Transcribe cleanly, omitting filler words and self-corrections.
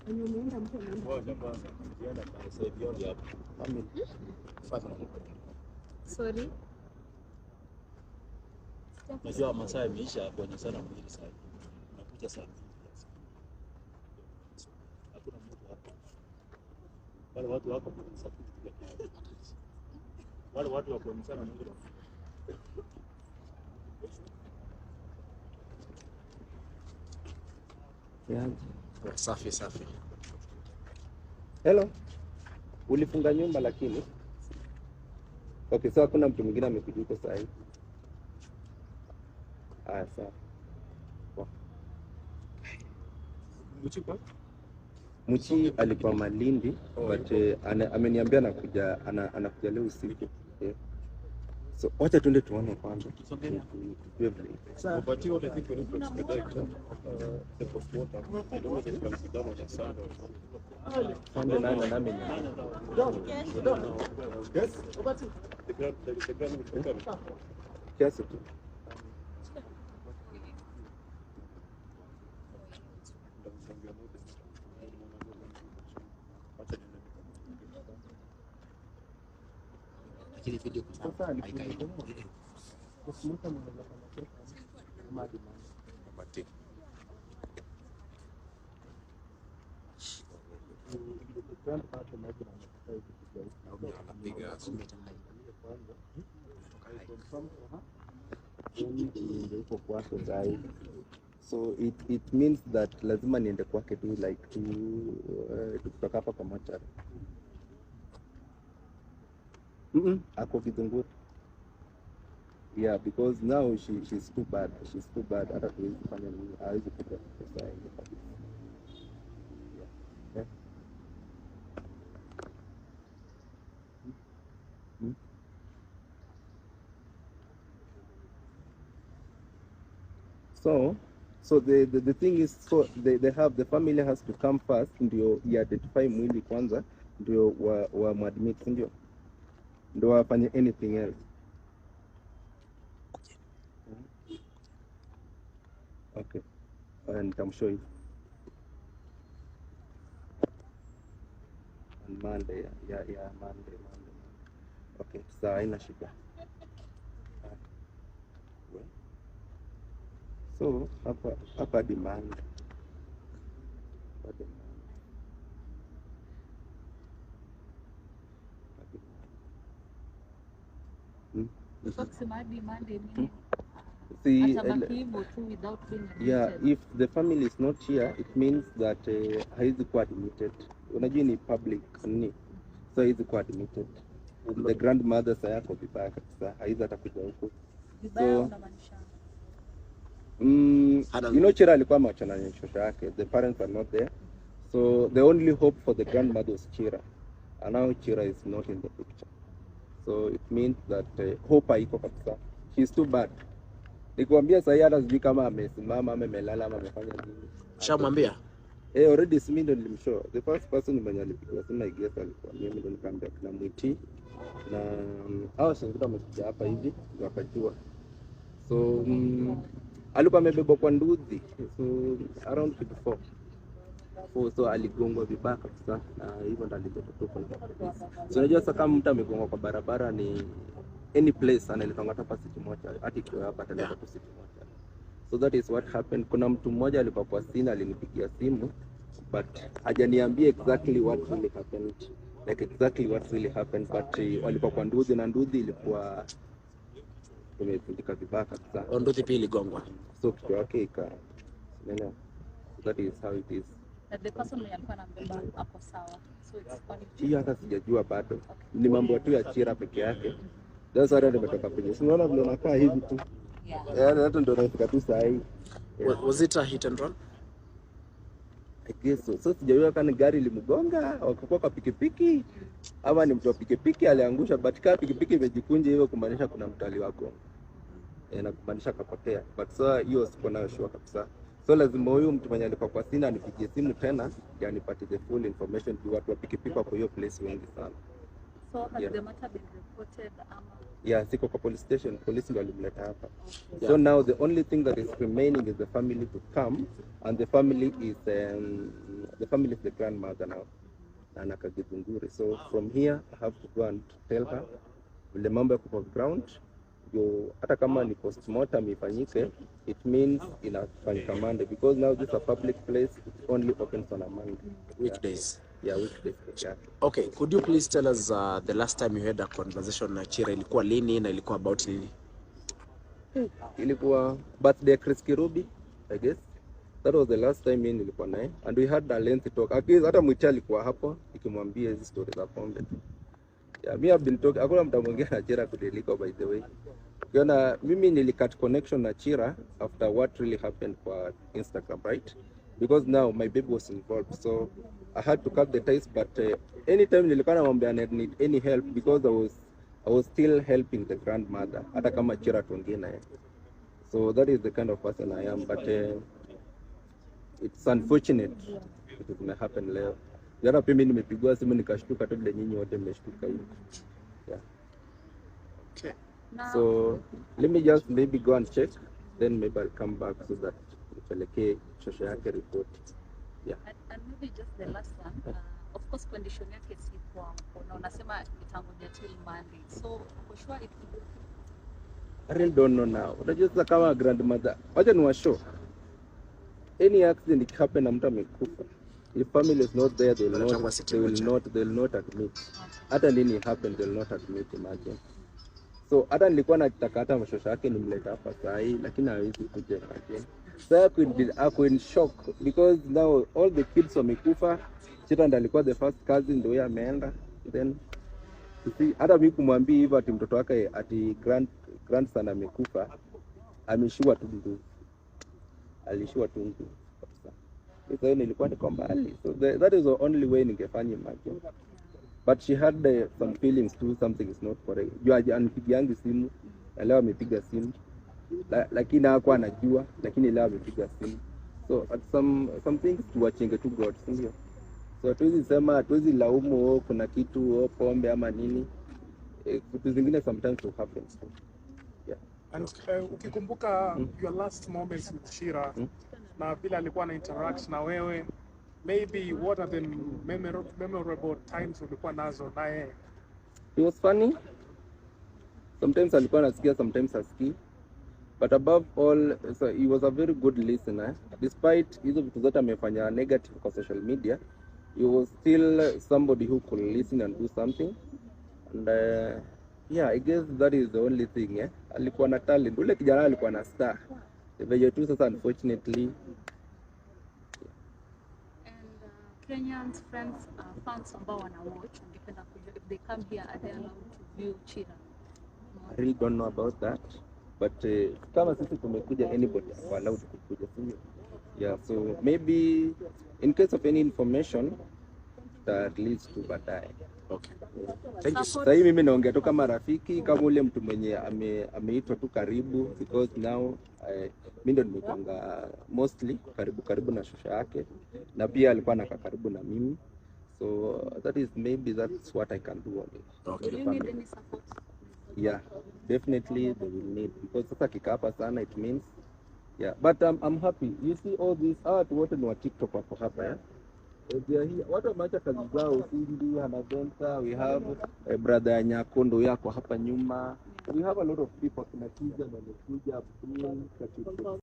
Ngoja kwanza, ukienda pale sasa hivi hapo. Family. Family. Sorry. Najua masaa imeisha kwenye sana mwili sasa. Unakuja saa mbili. Hakuna mtu hapa. Wale watu wako kwa safari peke yake. Wale watu wako sana mwili. Yeah. Safi safi. Hello. Ulifunga nyumba lakini? Okay, so hakuna mtu mwingine amekuja huko saa hii. Aya, sawa. Poa. Muchi alikuwa Malindi but ameniambia anakuja anakuja leo usiku. Yeah. So wacha tuende tuone kwanza. Tujue vile. But what I think we need to expedite the postmortem. I don't know if it can be done on a Sunday. Sunday nani na nani? Yes. The grand will be coming. Kiasi tu. Lakini video Sasa haikai. alifunga Postmortem unaweza fanya kesho ama hadi Monday. Mati. Anapiga Huko kwake sahi. So it means that lazima niende kwake tu like tu tukitoka hapa kwa mochari. Ako Githunguri. Yeah, because now she's too bad. She's too bad. Hata tuwezi kufanya nini, hawezi kuja saa hii kabisa. Yeah. Yeah. Mm. So the thing is, so they have the family has to come first ndio identify mwili kwanza ndio wa muadmit, ndio ndio wafanye anything else. Okay, and nitamshow you on Monday. Yeah, Monday. Okay, sawa, haina shida. So hapa demand. Hapa demand. Hapa demand. So kusema hadi Monday nini? See, Atabaki hivyo tu without being admitted. yeah, if the family is not here, it means that haizi kuwa admitted. Unajua ni public ni. So haizi kuwa admitted. The grandmother saa yako vibaya kabisa, haizi hata kuja huku. Vibaya So- unamaanisha? You know Chira alikuwa amewachana na shosho yake. The parents are not there. So the only hope for the grandmother was Chira. And now Chira is not in the picture. So it means that hope haiko kabisa. She's too bad. Nikwambia sahii hata sijui kama amesimama ama amelala ama amefanya nini. Shamwambia? Eh, already si mimi ndo nilimshow. The first person mwenye alipigiwa simu I guess alikuwa mimi ndo nikaambia kuna Mwiti na hao wengine wamekuja hapa hivi ndio wakajua. So alikuwa amebebwa kwa nduthi so around 54. So aligongwa vibaya kabisa na hivyo ndo aliletwa tu kwa polisi. So unajua sasa kama mtu amegongwa kwa barabara ni any place analetwa hata hapa City Mortuary, hata ikiwa hapa ataletwa tu City Mortuary. So that is what happened. Kuna mtu mmoja alikuwa kwa scene alinipigia simu but hajaniambia exactly what really happened. Like exactly what really happened but walikuwa kwa nduthi na nduthi ilikuwa imevunjika vibaya kabisa. Nduthi pia iligongwa. So kichwa yake ika, unaelewa? So that is how it is. Na the person mwenye alikuwa anambeba ako sawa. So it's only Hiyo hata sijajua bado. Ni mambo tu ya Chira peke yake. Sasa hata nimetoka kwenye. Si unaona vile nakaa hivi tu. Yeah. Yaani hata ndio nafika tu saa hii. Was it a hit and run? I guess so. So sijajua kama ni gari ilimgonga, wakakuwa kwa pikipiki ama ni mtu wa pikipiki aliangusha, but kama pikipiki imejikunja hivyo kumaanisha kuna mtu aliwagonga. Na kumaanisha kapotea. But so hiyo siko nayo sure kabisa. So lazima huyu mtu mwenye alikuwa kwa scene anipigie simu tena ndio anipatie the full information juu watu wa pikipiki wako hiyo place wengi sana. So has Yeah. the matter been reported ama? Yeah, ziko kwa police station. Polisi ndio walimleta hapa. Okay. So now the only thing that is remaining is the family to come, and the family is the grandmother now, na anakaa Githunguri. So from here I have to go and tell her vile mambo yako kwa ground, ndio hata kama ni postmortem ifanyike, it means inafanyika Monday, because now this is a public place, it only opens on a Monday. Weekdays. Yeah, weekdays peke yake. Okay, could you please tell us the last time you had a conversation na Chira ilikuwa lini na ilikuwa about nini? Ilikuwa birthday ya Chris Kirubi, I guess. That was the last time mimi nilikuwa naye, and we had a lengthy talk. At least hata Mwiti alikuwa hapo nikimwambia hizi stories za pombe. Yeah, me have been talking. Hakuna mtu mwingine na Chira kudiliko, by the way. Ukiona mimi nilicut connection na Chira after what really happened kwa Instagram, right? Because now my baby was involved, so I had to cut the ties, but anytime nilikuwa namwambia I need any help, because I was still helping the grandmother hata kama Chira tuongee naye. So that is the kind of person I am, but it's unfortunate vitu zimehappen leo. Jana pia mimi nimepigwa simu nikashtuka tu vile nyinyi wote mmeshtuka hivi. Yeah. Okay. Na So let me just maybe go and check, then maybe I'll come back so that nipelekee shosho yake report. Yeah. And maybe just the last one. Of course condition yake si poa huko na unasema itangoja till Monday. So for sure it will be okay. I really don't know now. Unajua sasa kama grandmother, wacha ni washow. Any accident it happen na mtu amekufa, if family is not there, they will Wanachangwa not, city they will moja. not, they will not admit. Hata nini happen, they will not admit, imagine. So hata nilikuwa nataka hata mshosho yake nimleta hapa saa hii, lakini hawezi kuja, imagine. Sasa ako in shock because now all the kids wamekufa. Chira ndo alikuwa the first cousin, ndio yeye ameenda. Then you see, hata mimi kumwambia hivyo ati mtoto wake, ati grandson amekufa, ameshiwa tu nguvu, alishiwa tu nguvu kabisa. Sasa hiyo nilikuwa niko mbali, so that is the only way ningefanya, imagine. But she had some feelings too, something is not correct. Juu anipigiangi simu na leo amepiga simu, lakini hakuwa anajua, lakini leo amepiga simu. So at some things tuwachinge tu God, si ndio? So hatuwezi sema, hatuwezi laumu, oh, kuna kitu, oh, pombe ama nini. Vitu zingine sometimes will happen. And ukikumbuka your last moments with Chira na vile alikuwa na interact na wewe, maybe what are the memorable times ulikuwa nazo naye? He was funny. Sometimes alikuwa anasikia, sometimes hasikii. But above all, so he was a very good listener. Despite hizo vitu zote amefanya negative kwa social media, he was still somebody who could listen and do something. And yeah, I guess that is the only thing, eh? Alikuwa na talent. Ule kijana alikuwa na star. Venye tu sasa unfortunately. And Kenyans, friends, fans ambao wana watch wangependa kujua, if they come here, are they allowed to view Chira? I really don't know about that. But kama sisi tumekuja, anybody ako allowed kukuja, si ndio? Yeah, so maybe in case of any information tuta release tu baadaye. Okay. Thank you. Sasa hii mimi naongea tu kama rafiki, kama ule mtu mwenye ameitwa tu karibu, because now mi ndo nimekuanga mostly karibu karibu na shosha yake, na pia alikuwa anakaa karibu na mimi, so that is maybe that's what I can do on it. Okay. Will you need any support? Yeah, definitely they will need, because sasa akikaa hapa sana, it means, yeah, but I'm happy. You see all these, hawa watu wote ni wa TikTok wako hapa, yeah? They are here. Watu wameacha kazi zao. Cindy, Hanaventa, we have brother ya Nyakondo yako hapa nyuma. We have a lot of people, kina Kiza wamekuja, Abdul, Kachuchu.